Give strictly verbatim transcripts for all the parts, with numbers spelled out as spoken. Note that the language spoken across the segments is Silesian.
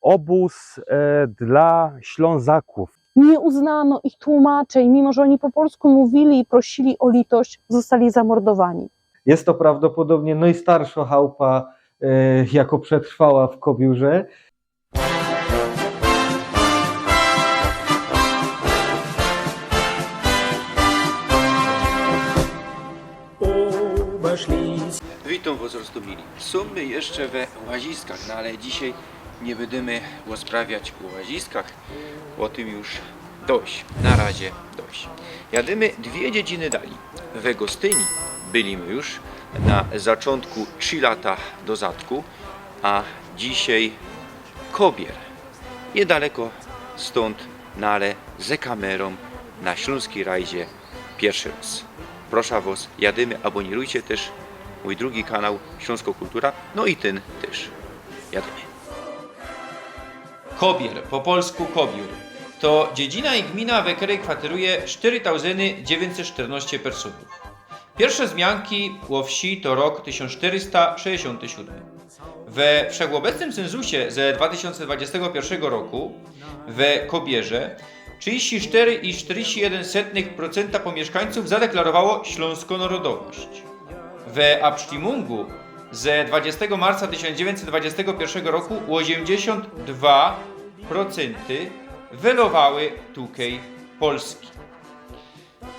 Obóz e, dla Ślązaków. Nie uznano ich tłumaczeń, mimo że oni po polsku mówili i prosili o litość, zostali zamordowani. Jest to prawdopodobnie najstarsza chałupa, e, jako przetrwała w Kobiórze. Witōm wŏs roztōmili. Sōm my jeszcze we Łaziskach, no ale dzisiej niy bydymy rozprawiać ô Łaziskach, ô tym już dość, na razie dość. Jadymy dwie dziedziny dalij. We Gostyni byli my już na zaczōntku trzi lata do zadku, a dzisiej Kobier. Niydaleko stōnd, no ale ze kamerōm na Ślōnskij Rajdzie piyrszy rŏz. Proszã wŏs, jadymy, abōnirujcie tyż mōj drugi kanał Ślōnsko Kultura, no i tyn tyż. Jadymy. Kobier, po polsku Kobiór, to dziedzina i gmina, we kerej kwatyruje sztyry tauzyny dziewiyńćset sztyrnŏście persōnōw. Piyrsze zmianki ô wsi to rok tysiōnc sztyrysta sześćdziesiōnt siōdmy. We wszechôbecnym cynzusie ze dwa tysiōnce dwudziestego piyrszego roku we Kobierze trzidziści sztyry i sztyrdziści jedyn setnych procynta pōmiyszkańcōw zadeklarowało ślōnskõ nŏrodowość. We abstimmōngu ze dwudziestego marca tysiōnc dziewiyńćset dwudziestego piyrszego roku ôziymdziesiōnt dwa procynty welowały tukej Polski.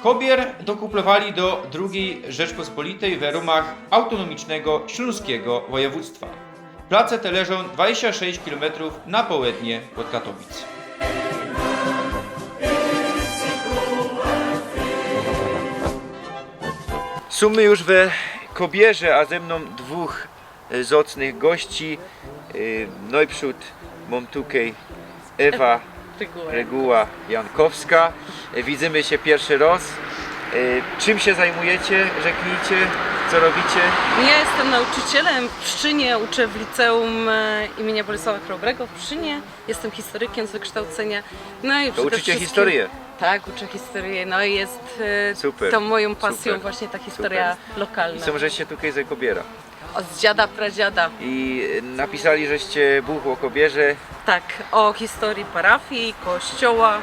Kobier dokuplowali do drugij Rzeczpospolitej we rōmach autōnōmicznego ślōnskigo wojewōdztwa. Place te leżōm dwadzieścia sześć kilometrōw na połednie ôd Katowic. Sōm my już we Kobierze, a ze mnōm dwōch e, zŏcnych gości. E, nojprzōd mōm tukej Ewa Reguła Jankowska. E, widzymy sie piyrszy rŏz. E, czym sie zajmujecie? Rzeknijcie, co robicie? Ja jestem nauczycielem w Pszczynie, uczę w liceum e, imienia Bolesława Chrobrego w Pszczynie. Jestem historykiem z wykształcenia. No i To uczycie historię? Tak, uczę historii. No i jest e, Super, tą moją pasją super, właśnie ta historia super. Lokalna. I sōm żeście tukej ze Kobiera. Od dziada, pradziada. I napisali żeście buch ô Kobierze. Tak, o historii parafii, kościoła.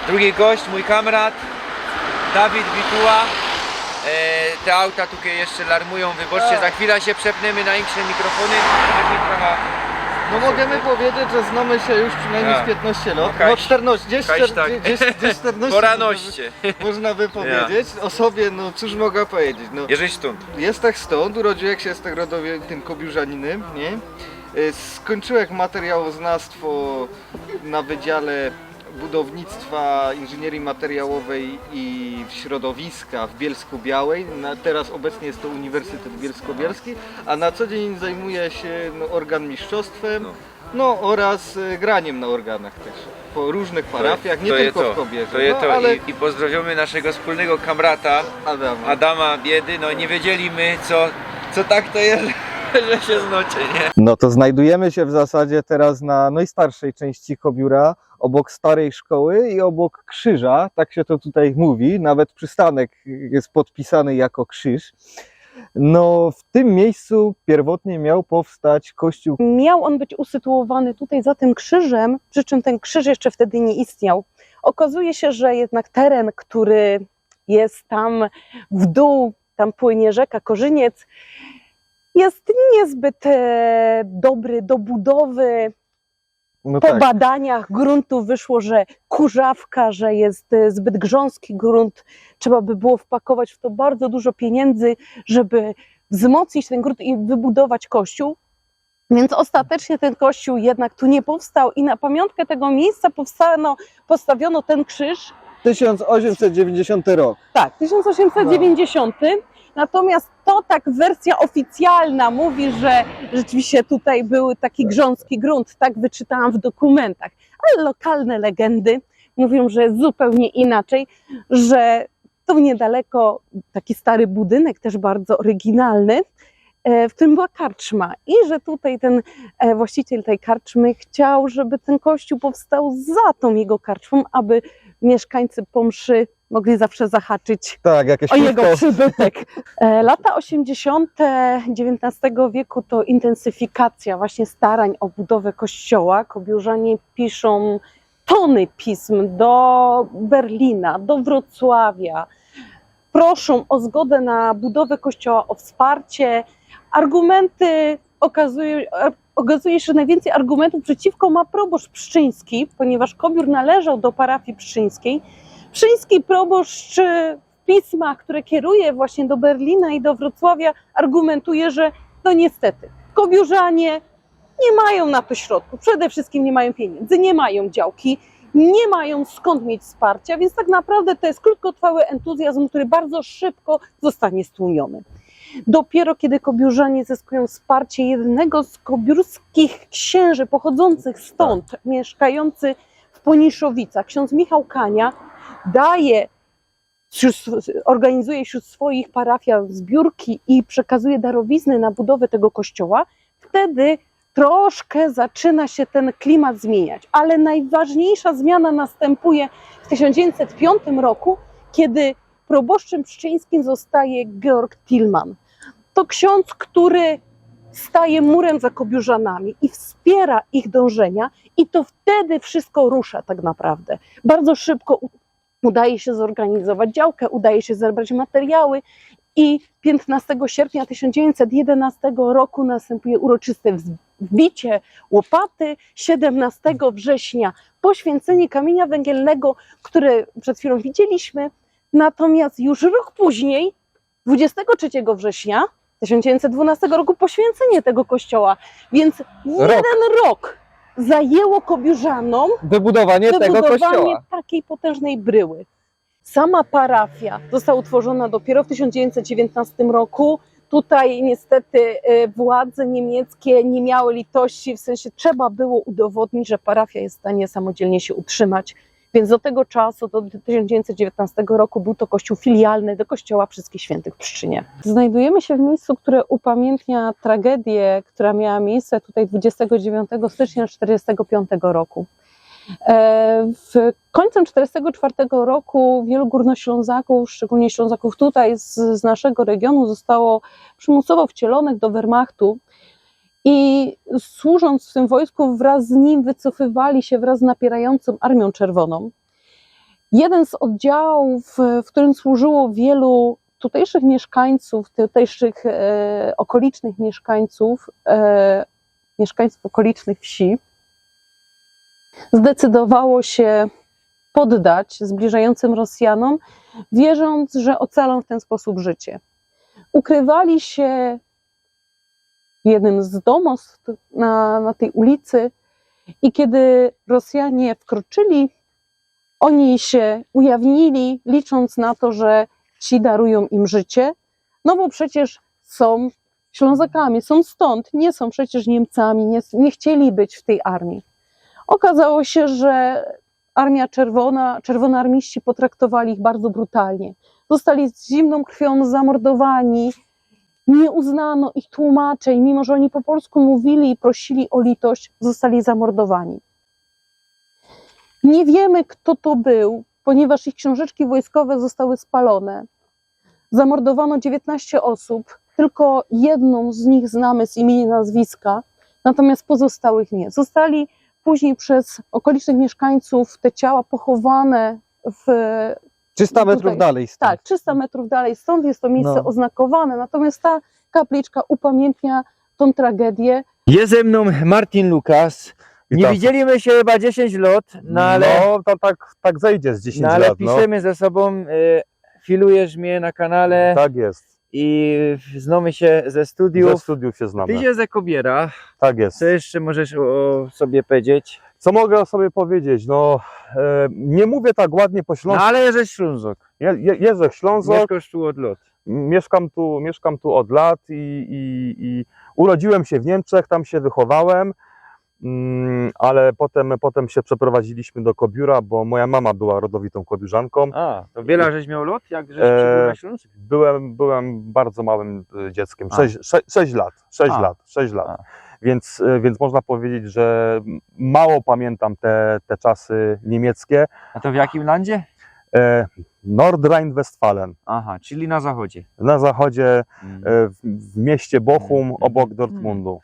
Drugi gość, mój kamrat, Dawid Bituła. E, te auta tukej jeszcze larmujōm, wybaczcie, za chwila sie przepnymy na insze mikrofōny. Taki trochę No możemy powiedzieć, że znamy się już przynajmniej Ja. z piętnaście lat. No, kaś- No czternaście, gdzieś, kaś czter- tak. gdzieś, gdzieś czternaście Poranoście. Można by powiedzieć. O sobie, no cóż mogę powiedzieć. No, Jeżeś stąd. Jestem stąd, urodziłem się, jestem rodowym tym kobiórzaniniem, nie? Y, Skończyłem materiałoznawstwo na Wydziale Budownictwa, Inżynierii Materiałowej i Środowiska w Bielsku-Białej. Na, teraz obecnie jest to Uniwersytet Bielsko-Bialski, a na co dzień zajmuję się no, organmistrzostwem. No. No oraz e, graniem na organach też. Po różnych parafiach, nie To je tylko to, w Kobierze. to je No, to ale i, i pozdrowimy naszego wspólnego kamrata Adama. Adama Biedy. No nie wiedzieli my, co, co tak to jest, że się znocie, nie? No to znajdujemy się w zasadzie teraz na najstarszej części Kobióra, obok starej szkoły i obok krzyża, tak się to tutaj mówi, nawet przystanek jest podpisany jako krzyż. No, w tym miejscu pierwotnie miał powstać kościół. Miał on być usytuowany tutaj za tym krzyżem, przy czym ten krzyż jeszcze wtedy nie istniał. Okazuje się, że jednak teren, który jest tam w dół, tam płynie rzeka Korzyniec, jest niezbyt e, dobry do budowy. No Po tak. badaniach gruntu wyszło, że kurzawka, że jest e, zbyt grząski grunt, trzeba by było wpakować w to bardzo dużo pieniędzy, żeby wzmocnić ten grunt i wybudować kościół. Więc ostatecznie ten kościół jednak tu nie powstał i na pamiątkę tego miejsca powstano, postawiono ten krzyż. Tysiąc osiemset dziewięćdziesiąty rok. Tak, tysiąc osiemset dziewięćdziesiąty. Natomiast to tak wersja oficjalna mówi, że rzeczywiście tutaj był taki grząski grunt, tak wyczytałam w dokumentach. Ale lokalne legendy mówią, że jest zupełnie inaczej, że tu niedaleko taki stary budynek, też bardzo oryginalny, e, w którym była karczma i że tutaj ten e, właściciel tej karczmy chciał, żeby ten kościół powstał za tą jego karczmą, aby mieszkańcy po mszy mogli zawsze zahaczyć Tak, jakieś o jego piwko. przybytek. E, Lata osiemdziesiąte dziewiętnastego wieku to intensyfikacja właśnie starań o budowę kościoła. Kobiórzanie piszą tony pism do Berlina, do Wrocławia. Proszą o zgodę na budowę kościoła, o wsparcie. Argumenty okazuje, okazuje się, że najwięcej argumentów przeciwko ma proboszcz pszczyński, ponieważ Kobiór należał do parafii pszczyńskiej. Pszczyński proboszcz w pismach, które kieruje właśnie do Berlina i do Wrocławia, argumentuje, że no niestety, Kobiórzanie nie mają na to środków, przede wszystkim nie mają pieniędzy, nie mają działki, nie mają skąd mieć wsparcia, więc tak naprawdę to jest krótkotrwały entuzjazm, który bardzo szybko zostanie stłumiony. Dopiero kiedy Kobiórzanie zyskują wsparcie jednego z kobiórskich księży pochodzących stąd, mieszkający w Poniszowicach, ksiądz Michał Kania daje, organizuje wśród swoich parafian zbiórki i przekazuje darowizny na budowę tego kościoła, wtedy troszkę zaczyna się ten klimat zmieniać. Ale najważniejsza zmiana następuje w tysiąc dziewięćset piątym roku, kiedy proboszczym pszczyńskim zostaje Georg Tillman. To ksiądz, który staje murem za Kobiórzanami i wspiera ich dążenia, i to wtedy wszystko rusza tak naprawdę. Bardzo szybko udaje się zorganizować działkę, udaje się zebrać materiały i piętnastego sierpnia tysiąc dziewięćset jedenastego roku następuje uroczyste wbicie łopaty. Siedemnastego września poświęcenie kamienia węgielnego, które przed chwilą widzieliśmy. Natomiast już rok później, dwudziestego trzeciego września tysiąc dziewięćset dwunastego roku, poświęcenie tego kościoła. Więc jeden rok zajęło Kobiórzanom wybudowanie, wybudowanie tego kościoła, takiej potężnej bryły. Sama parafia została utworzona dopiero w tysiąc dziewięćset dziewiętnastym roku. Tutaj niestety e, władze niemieckie nie miały litości, w sensie trzeba było udowodnić, że parafia jest w stanie samodzielnie się utrzymać. Więc do tego czasu, do tysiąc dziewięćset dziewiętnastego roku, był to kościół filialny do kościoła Wszystkich Świętych w Pszczynie. Znajdujemy się w miejscu, które upamiętnia tragedię, która miała miejsce tutaj dwudziestego dziewiątego stycznia czterdziestego piątego roku. E, w końcem czterdziestego czwartego roku wielu Górnoślązaków, szczególnie Ślązaków tutaj z, z naszego regionu, zostało przymusowo wcielonych do Wehrmachtu i służąc w tym wojsku wraz z nim wycofywali się wraz z napierającą Armią Czerwoną. Jeden z oddziałów, w którym służyło wielu tutejszych mieszkańców, tutejszych e, okolicznych mieszkańców, e, mieszkańców okolicznych wsi, zdecydowało się poddać zbliżającym Rosjanom, wierząc, że ocalą w ten sposób życie. Ukrywali się w jednym z domostw na, na tej ulicy i kiedy Rosjanie wkroczyli, oni się ujawnili, licząc na to, że ci darują im życie, no bo przecież są Ślązakami, są stąd, nie są przecież Niemcami, nie, nie chcieli być w tej armii. Okazało się, że Armia Czerwona, czerwonoarmiści potraktowali ich bardzo brutalnie. Zostali z zimną krwią zamordowani, nie uznano ich tłumaczeń, mimo że oni po polsku mówili i prosili o litość, zostali zamordowani. Nie wiemy, kto to był, ponieważ ich książeczki wojskowe zostały spalone. Zamordowano dziewiętnaście osób, tylko jedną z nich znamy z imienia, nazwiska, natomiast pozostałych nie. Zostali później przez okolicznych mieszkańców te ciała pochowane w trzysta metrów dalej stąd. Tak, trzysta metrów dalej stąd jest to miejsce no. oznakowane, natomiast ta kapliczka upamiętnia tą tragedię. Je ze mną Martin Lukas. Nie widzieli my się chyba dziesięć lat, no ale... No, to tak, tak zejdzie z dziesięć no, ale lat. Piszemy no. ze sobą, y, filujesz mnie na kanale. Tak jest. I znamy się ze studiów. Ze studiów się znamy. Ty się ze Kobiera. Tak jest. Co jeszcze możesz o, o sobie powiedzieć? Co mogę o sobie powiedzieć? No, e, nie mówię tak ładnie po śląsku. No, ale jesteś Ślązok. Je, je, jestem Ślązok. Mieszkasz tu od lat. Mieszkam tu, mieszkam tu od lat i, i, i urodziłem się w Niemczech, tam się wychowałem. Mm, ale potem, potem się przeprowadziliśmy do Kobióra, bo moja mama była rodowitą Kobiórzanką. A, to wiele żeś miał lat, jak żeś e, na Śląsk? Byłem, byłem bardzo małym e, dzieckiem, sześć lat, sześć lat, sześć lat. Więc, e, więc można powiedzieć, że mało pamiętam te, te czasy niemieckie. A to w jakim landzie? E, Nordrhein-Westfalen, Aha, czyli na zachodzie. na zachodzie, Mm. e, w, w mieście Bochum, Mm. obok Dortmundu.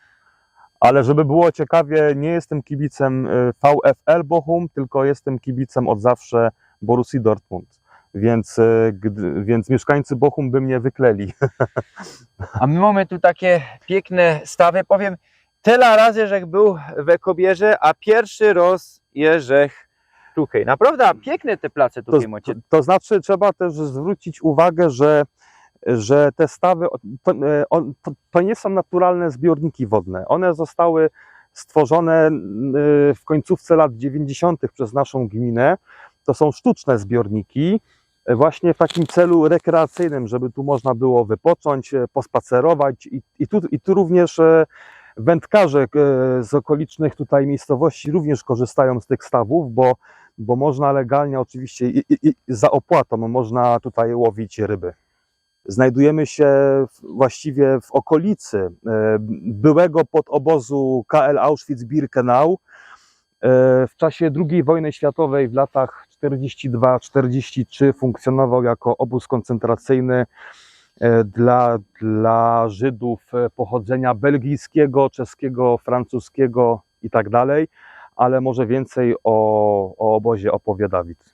Ale żeby było ciekawie, nie jestem kibicem e, VfL Bochum, tylko jestem kibicem od zawsze Borussii Dortmund. Więc, e, gdy, więc mieszkańcy Bochum by mnie wykleli. A my mōmy tu takie piykne stawy. Powiym, tela razy żech bōł we Kobierze, a piyrszy roz je żech tukej. Naprowdã piykne te place To, tukej mŏcie. to znaczy, trzeba też zwrócić uwagę, że, że te stawy to, e, on- to, to nie są naturalne zbiorniki wodne. One zostały stworzone e, w końcówce lat dziewięćdziesiątych przez naszą gminę. To są sztuczne zbiorniki, e, właśnie w takim celu rekreacyjnym, żeby tu można było wypocząć, e, pospacerować i, i, tu, i tu również e, wędkarze e, z okolicznych tutaj miejscowości również korzystają z tych stawów, bo, bo można legalnie oczywiście i, i, i za opłatą można tutaj łowić ryby. Znajdujemy się w- właściwie w okolicy e, byłego podobozu K L Auschwitz-Birkenau. E, W czasie drugiej wojny światowej w latach czterdzieści dwa czterdzieści trzy funkcjonował jako obóz koncentracyjny e, dla, dla Żydów e, pochodzenia belgijskiego, czeskiego, francuskiego i tak dalej. Ale może więcej o, o obozie opowie Dawid.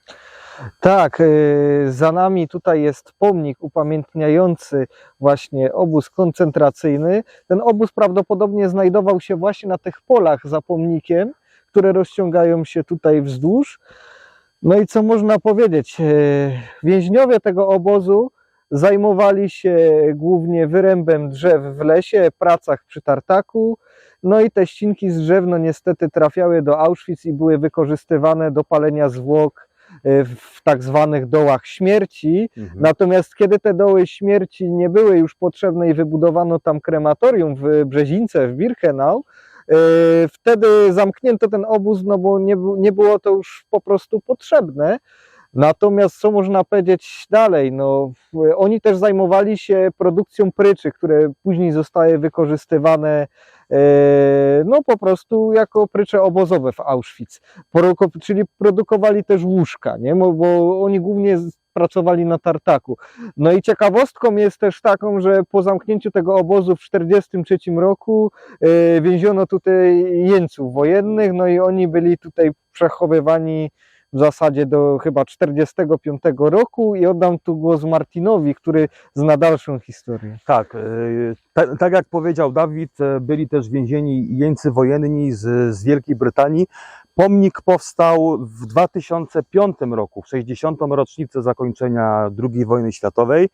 Tak, y, za nami tutaj jest pomnik upamiętniający właśnie obóz koncentracyjny. Ten obóz prawdopodobnie znajdował się właśnie na tych polach za pomnikiem, które rozciągają się tutaj wzdłuż. No i co można powiedzieć? Y, Więźniowie tego obozu zajmowali się głównie wyrębem drzew w lesie, pracach przy tartaku. No i te ścinki z drzew, no niestety trafiały do Auschwitz i były wykorzystywane do palenia zwłok e, w tak zwanych dołach śmierci. Mhm. Natomiast kiedy te doły śmierci nie były już potrzebne i wybudowano tam krematorium w Brzezińce, w Birkenau, e, wtedy zamknięto ten obóz, no bo nie, bu- nie było to już po prostu potrzebne. Natomiast co można powiedzieć dalej? No, w- oni też zajmowali się produkcją pryczy, które później zostały wykorzystywane e, no po prostu jako prycze obozowe w Auschwitz. Produko- czyli produkowali też łóżka, nie? Bo, bo oni głównie z- pracowali na tartaku. No i ciekawostką jest też taką, że po zamknięciu tego obozu w czterdziestym trzecim roku e, więziono tutaj jeńców wojennych, no i oni byli tutaj przechowywani w zasadzie do chyba czterdziestego piątego roku i oddam tu głos Martinowi, który zna dalszą historię. Tak, e, ta, tak jak powiedział Dawid, e, byli też więzieni jeńcy wojenni z, z Wielkiej Brytanii. Pomnik powstał w dwa tysiące piątym roku, w sześćdziesiątą rocznicę zakończenia drugiej wojny światowej.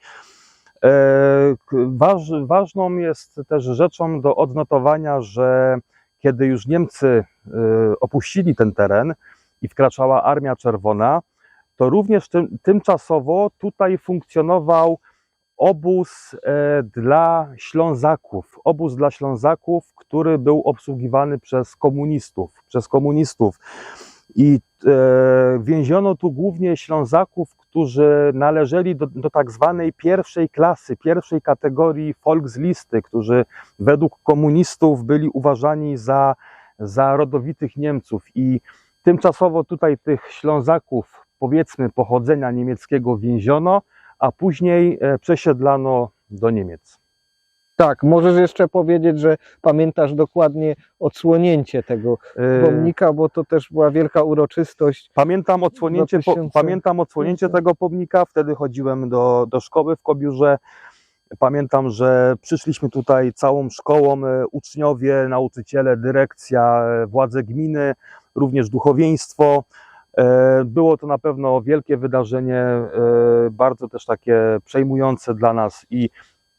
E, k- Waż, ważną jest też rzeczą do odnotowania, że kiedy już Niemcy e, opuścili ten teren i wkraczała Armia Czerwona, to również tym, tymczasowo tutaj funkcjonował obóz e, dla Ślązaków. Obóz dla Ślązaków, który był obsługiwany przez komunistów. Przez komunistów. I e, Więziono tu głównie Ślązaków, którzy należeli do, do tak zwanej pierwszej klasy, pierwszej kategorii Volkslisty, którzy według komunistów byli uważani za, za rodowitych Niemców. I tymczasowo tutaj tych Ślązaków, powiedzmy, pochodzenia niemieckiego więziono, a później e, przesiedlano do Niemiec. Tak, możesz jeszcze powiedzieć, że pamiętasz dokładnie odsłonięcie tego E, pomnika, bo to też była wielka uroczystość. Pamiętam odsłonięcie, po, dwa tysiące pamiętam odsłonięcie Piękne. tego pomnika, wtedy chodziłem do, do szkoły w Kobiórze. Pamiętam, że przyszliśmy tutaj całą szkołą, e, uczniowie, nauczyciele, dyrekcja, e, władze gminy, również duchowieństwo. E, Było to na pewno wielkie wydarzenie, e, bardzo też takie przejmujące dla nas i,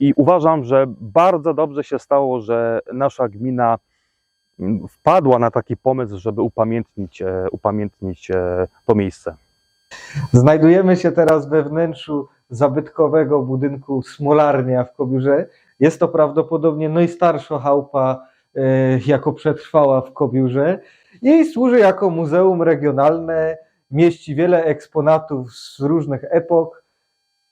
i uważam, że bardzo dobrze się stało, że nasza gmina mm, wpadła na taki pomysł, żeby upamiętnić, e, upamiętnić e, to miejsce. Znajdujemy się teraz we wnętrzu zabytkowego budynku Smolarnia w Kobiórze. Jest to prawdopodobnie najstarsza chałupa, e, jako przetrwała w Kobiórze. I służy jako muzeum regionalne, mieści wiele eksponatów z różnych epok.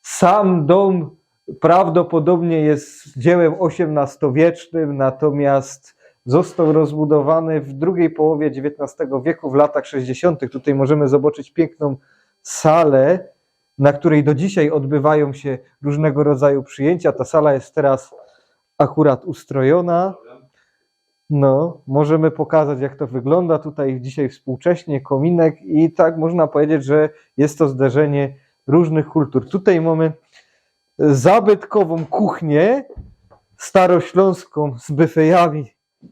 Sam dom prawdopodobnie jest dziełem osiemnastowiecznym, natomiast został rozbudowany w drugiej połowie dziewiętnastego wieku, w latach sześćdziesiątych. Tutaj możemy zobaczyć piękną salę, na której do dzisiaj odbywają się różnego rodzaju przyjęcia. Ta sala jest teraz akurat ustrojona. No, możemy pokazać, jak to wygląda tutaj dzisiaj współcześnie, kominek i tak można powiedzieć, że jest to zderzenie różnych kultur. Tutaj mamy zabytkową kuchnię starośląską z byfejami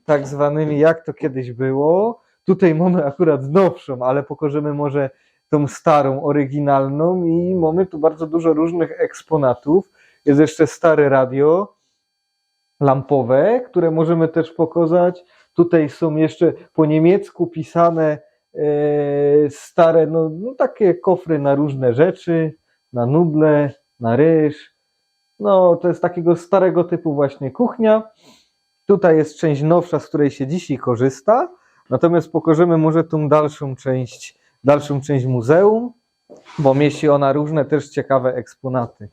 tak zwanymi, jak to kiedyś było. Tutaj mamy akurat nowszą, ale pokażemy może tą starą, oryginalną i mamy tu bardzo dużo różnych eksponatów. Jest jeszcze stare radio lampowe, które możemy też pokazać. Tutaj są jeszcze po niemiecku pisane e, stare, no, no takie kofry na różne rzeczy, na nuble, na ryż. No, to jest takiego starego typu właśnie kuchnia. Tutaj jest część nowsza, z której się dzisiaj korzysta. Natomiast pokażemy może tą dalszą część, dalszą część muzeum, bo mieści ona różne też ciekawe eksponaty.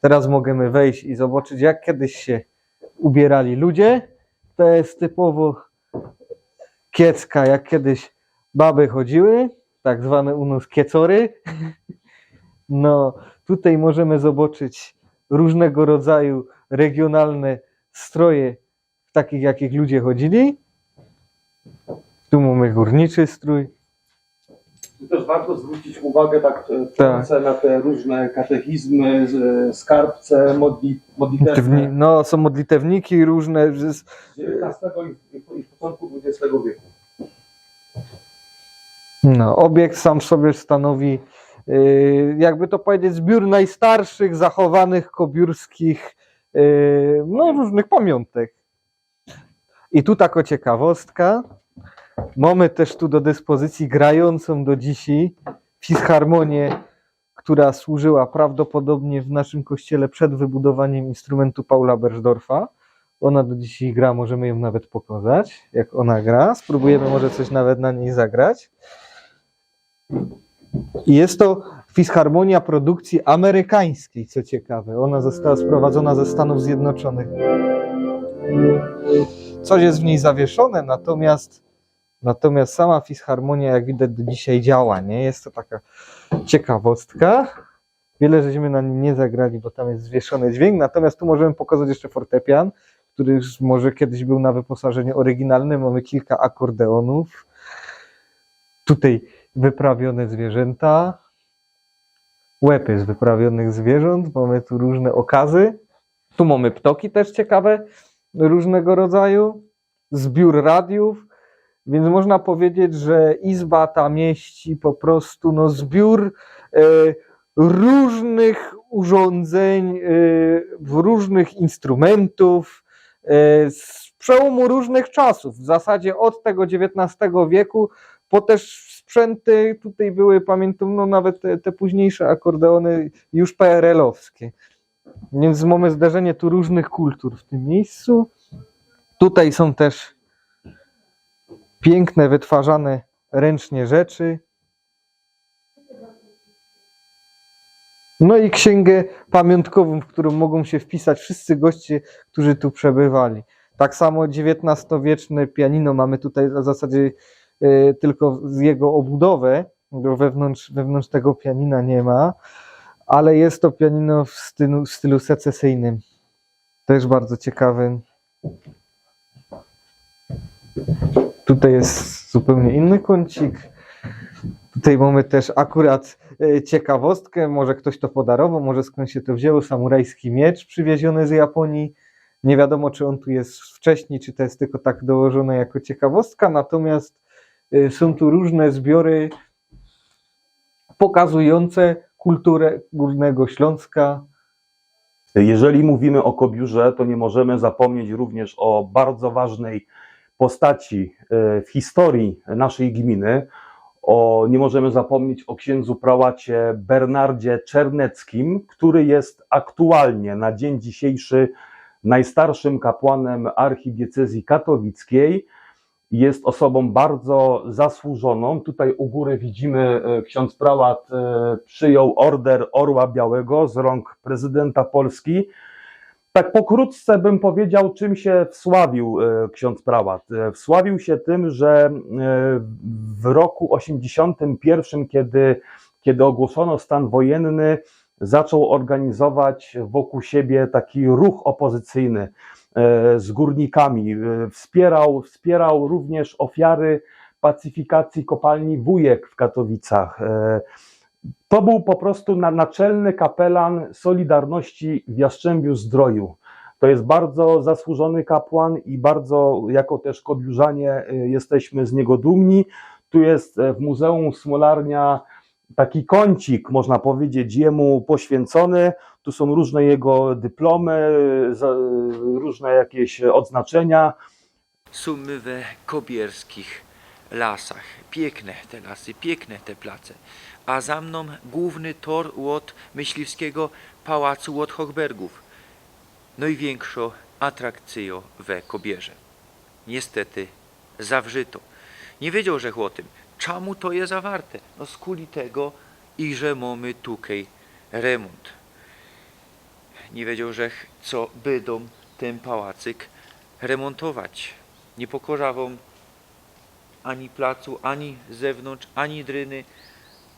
Teraz możemy wejść i zobaczyć, jak kiedyś się ubierali ludzie. To jest typowo kiecka, jak kiedyś baby chodziły, tak zwane u nas kiecory. No, tutaj możemy zobaczyć różnego rodzaju regionalne stroje, w takich, jakich ludzie chodzili. Tu mamy górniczy strój. Tu też warto zwrócić uwagę tak e, tak. na te różne katechizmy, e, skarbce, modli, modlitewne. No, są modlitewniki różne. Z XIX i, i początku XX wieku. No, obiekt sam sobie stanowi, yy, jakby to powiedzieć, zbiór najstarszych zachowanych kobiórskich yy, no, różnych pamiątek. I tu taka ciekawostka. Mamy też tu do dyspozycji grającą do dzisiaj fisharmonię, która służyła prawdopodobnie w naszym kościele przed wybudowaniem instrumentu Paula Bergdorfa. Ona do dzisiaj gra, możemy ją nawet pokazać, jak ona gra. Spróbujemy może coś nawet na niej zagrać. I jest to fisharmonia produkcji amerykańskiej, co ciekawe. Ona została sprowadzona ze Stanów Zjednoczonych. Coś jest w niej zawieszone, natomiast, natomiast sama fisharmonia, jak widać, do dzisiaj działa, nie? Jest to taka ciekawostka. Wiele żeśmy na nim nie zagrali, bo tam jest zwieszony dźwięk, natomiast tu możemy pokazać jeszcze fortepian, który już może kiedyś był na wyposażeniu oryginalnym. Mamy kilka akordeonów. Tutaj wyprawione zwierzęta. Łepy z wyprawionych zwierząt. Mamy tu różne okazy. Tu mamy ptoki też ciekawe, różnego rodzaju. Zbiór radiów. Więc można powiedzieć, że izba ta mieści po prostu no, zbiór e, różnych urządzeń, e, różnych instrumentów, e, z przełomu różnych czasów. W zasadzie od tego dziewiętnastego wieku, po też sprzęty tutaj były, pamiętam, no nawet te, te późniejsze akordeony już P R L-owskie. Więc mamy zderzenie tu różnych kultur w tym miejscu. Tutaj są też piękne, wytwarzane ręcznie rzeczy. No i księgę pamiątkową, w którą mogą się wpisać wszyscy goście, którzy tu przebywali. Tak samo dziewiętnastowieczne pianino mamy tutaj w zasadzie e, tylko z jego obudowę, bo wewnątrz, wewnątrz tego pianina nie ma, ale jest to pianino w stylu, w stylu secesyjnym. Też bardzo ciekawym. Tutaj jest zupełnie inny kącik. Tutaj mamy też akurat e, ciekawostkę, może ktoś to podarował, może skąd się to wzięło, samurajski miecz przywieziony z Japonii. Nie wiadomo, czy on tu jest wcześniej, czy to jest tylko tak dołożone jako ciekawostka, natomiast y, są tu różne zbiory pokazujące kulturę Górnego Śląska. Jeżeli mówimy o Kobiórze, to nie możemy zapomnieć również o bardzo ważnej postaci e, w historii naszej gminy. O, nie możemy zapomnieć o księdzu prałacie Bernardzie Czerneckim, który jest aktualnie na dzień dzisiejszy najstarszym kapłanem archidiecezji katowickiej. Jest osobą bardzo zasłużoną. Tutaj u góry widzimy, e, ksiądz prałat e, przyjął order Orła Białego z rąk prezydenta Polski. Tak pokrótce bym powiedział, czym się wsławił e, ksiądz prałat. E, Wsławił się tym, że e, w roku osiemdziesiątym pierwszym, kiedy kiedy ogłoszono stan wojenny, zaczął organizować wokół siebie taki ruch opozycyjny, e, z górnikami. E, wspierał, wspierał również ofiary pacyfikacji kopalni Wujek w Katowicach. E, to był po prostu na-, naczelny kapelan Solidarności w Jastrzębiu-Zdroju. To jest bardzo zasłużony kapłan i bardzo, jako też Kobiórzanie, e, jesteśmy z niego dumni. Tu jest, e, w Muzeum Smolarnia taki kącik, można powiedzieć, jemu poświęcony. Tu są różne jego dyplomy, za-, różne jakieś odznaczenia. Sōm my we kobierskich lasach. Piykne te lasy, piykne te place. A za mnōm głōwny tor ôd myśliwskigo pałacu, ôd Hochbergōw. Nojwiynkszo atrakcyjo we Kobierze. Niestety zawrzyto. Niy wiedzioł żech ô tym. Czymu to je zawarte? No skuli tego, iże mōmy tukej remōnt. Niy wiedzioł żech, co bydōm tyn pałacyk remōntować. Niy pokŏżã wōm ani placu, ani zewnōntrz, ani dryny.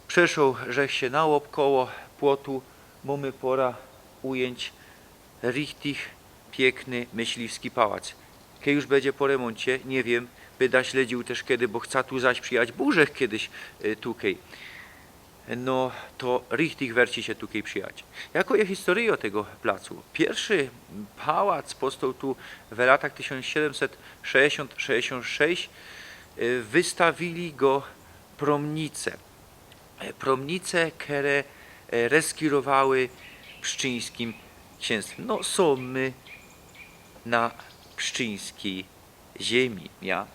Przeszoł żech sie naôbkoło płotu. Mōmy pora ujyńć richtig piykny myśliwski pałac. Kej już bydzie po remōncie, niy wiym, byda śledziōł tyż kedy, bo chcã tu zaś przijechać. Bōł żech kedyś, y, tukej. No to richtig werci sie tukej przijechać. Jako je historyjo tego placu? Piyrszy pałac powstoł tu w latach tysiōnc siedymset sześćdziesiōnt sześćdziesiōnt sześć. Y, wystawiyli go prōmnice. E, prōmnice, kere, e, reskirowały pszczyńskim ksiynstwym. No, sōm my na pszczyńskij ziymi, ja?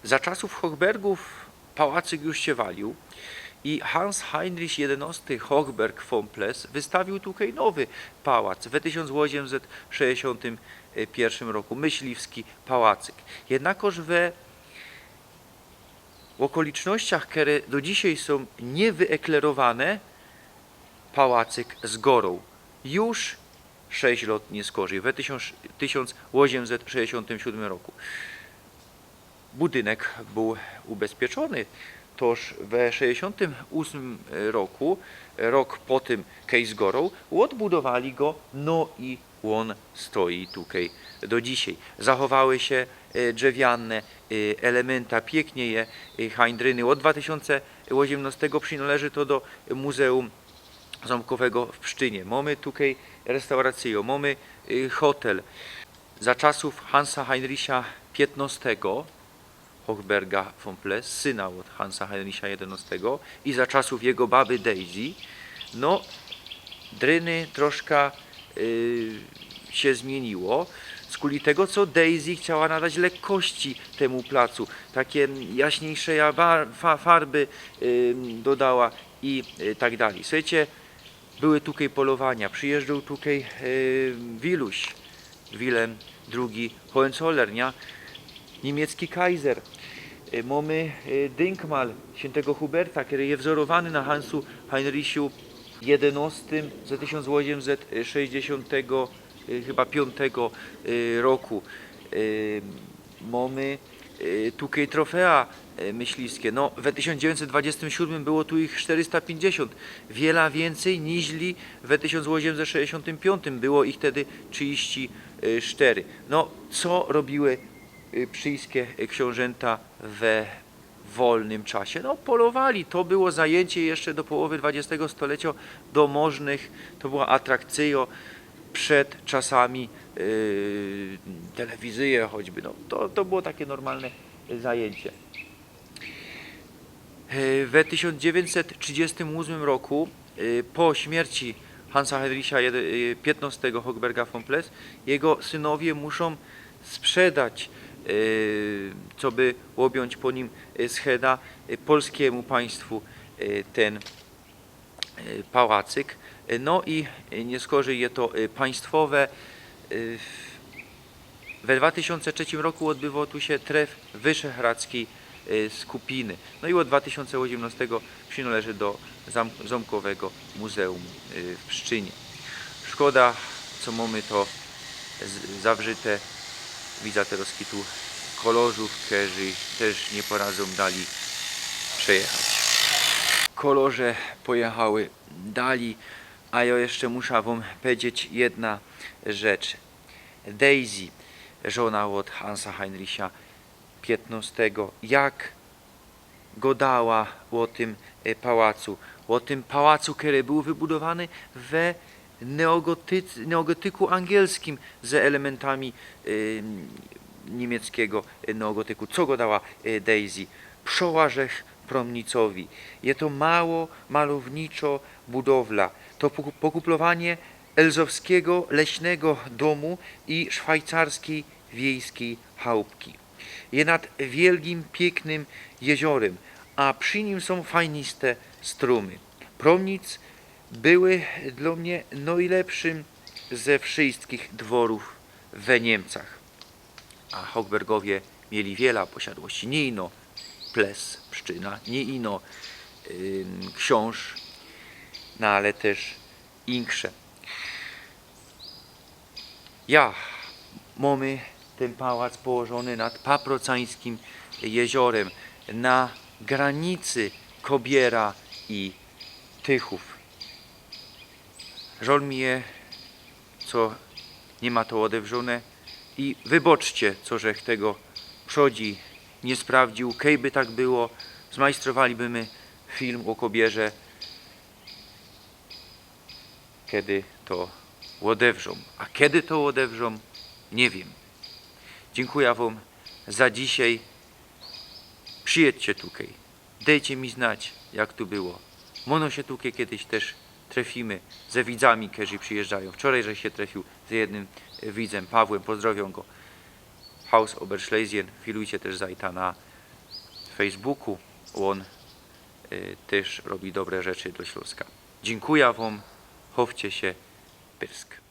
Za czasōw Hochbergōw pałacyk już sie waliōł i Hans Heinrich jedynŏsty Hochberg von Pless wystawiōł tukej nowy pałac we tysiōnc ôziymset sześćdziesiōntym piyrszym roku, myśliwski pałacyk. Jednakoż we okolicznościach, kere do dzisiej sōm niywyeklerowane, pałacyk zgoroł. Już sześć lŏt niyskorzij, we tysiōnc, tysiōnc ôziymset sześćdziesiōntym siódmym roku. Budynek bōł ubezpieczōny, toż we sześćdziesiōntym ósmym roku, rok po tym, kej zgoroł, ôdbudowali go, no i ôn stoi tukej do dzisiej. Zachowały sie, e, drzewiane, e, elemynta, piyknie je, e, hańdryny. Ôd dwa tysiōnce ôziymnŏstego przinŏleży to do Muzeum Zōmkowego w Pszczynie. Mōmy tukej restauracyjõ, mōmy, e, hotel. Za czasōw Hansa Heinricha piętnostego, Hochberga von Pless, syna ôd Hansa Heinricha jedynŏstego i za czasōw jego baby Daisy, no, dryny troszka, y, sie zmiyniło. Skuli tego, co Daisy chciała nadać lekkości tymu placu, take jaśniejsze ja-, bar-, fa-, farby, y, dodała i, y, tak dalij. Słuchejcie, były tukej polowania, przijyżdżoł tukej, e, Wiluś, Wilhelm drugi Hohenzollern, niy? Niymiecki kajzer. E, mōmy, e, dynkmal świyntego Huberta, kery je wzorowany na Hansu Heinrichu jedynŏstym ze tysiōnc ôziymset sześćdziesiōntego, e, chyba piōntego, e, roku. E, mōmy, e, tukej trofea, e, myśliwske. No, we tysiōnc dziewiyńćset dwadziestym siódmym było tu ich szterysta piyńćdziesiōnt. Wiela wiyncyj niźli we tysiōnc ôziymset sześćdziesiōntym piōntym. Było ich tedy trzidziści sztery. No, co robiły, e, pszczyńske, e, ksiōnżynta we wolnym czasie? No, polowali. To było zajyńcie jeszcze do połowy dwudziestego stolecio do możnych. To była atrakcyjŏ przed czasami, yy, telewizyje choćby. No, to, to było take normalne zajyńcie. Yy, we tysiōnc dziewiyńćset trzidziestym ôsmym roku, yy, po śmierci Hansa Heinricha jedy-, yy, piętnostego Hochberga von Pless, jego synowie muszōm sprzedać, yy, coby ôbjōńć po nim, yy, scheda, yy, polskimu państwu, yy, tyn, yy, pałacyk. Yy, no i, yy, niyskorzij je to, yy, państwowe. Yy, we dwa tysiōnce trzecim roku ôdbywoł tu sie tref Wyszehradzkij, yy, Skupiny. No i ôd dwa tysiōnce ôziymnostego przinŏleży do zam-, Zōmkowego Muzeum, yy, w Pszczynie. Szkoda, co mōmy to z-, zawrzyte. Widza teroz kitu kolorzōw, kerzy tyż niy poradzōm dalij przejechać. Kolorze pojechały dalij, a jo jeszcze musza wōm powiedzieć jedna rzecz. Daisy, żona ôd Hansa Heinricha piętnostego, jak godała ô tym, e, pałacu, ô tym pałacu, kery bōł wybudowany we neogotyc-, neogotyku angielskim z elementami, e, niemieckigo, e, neogotyku. Co godała, e, Daisy? Przoła żech prōmnicowi. Je to mało malowniczo budowla. To poku-, pokuplowanie elzowskigo leśnego dōmu i szwajcarskij wiejskij chałupki. Je nad wielgim, piyknym jeziorym, a przi nim sōm fajniste strōmy. Prōmnic były dlō mie nojlepszym ze wszyjskich dworōw we Niymcach. A Hochbergowie mieli wiela posiadłości, niy ino ples, pszczyna, niy ino, ym, ksiōnż, no ale tyż insze. Ja, mōmy tyn pałac położōny nad Paprocańskim jeziorym, na granicy Kobiera i Tychōw. Żol mi je, co niy ma to ôdewrzōne i wyboczcie, co żech tego przodzi niy sprawdziōł. Kejby tak było, zmajstrowaliby my film ô Kobierze, kej to ôdewrzōm. A kej to ôdewrzōm, niy wiym. Dziynkuja wōm za dzisiej. Przijedźcie tukej. Dejcie mi znać, jak tu było. Może sie tukej kejś tyż trefimy ze widzami, kerzy przijeżdżajōm. Wczorej żech sie trefiōł z jednym, e, widzym, Pawłym, pozdrowiōm go. Haus Oberschlesien, filujcie tyż Zajta na Facebooku. Ôn, e, tyż robi dobre rzeczy dlō Ślōnska. Dziynkuja wōm, chowcie sie, pyrsk.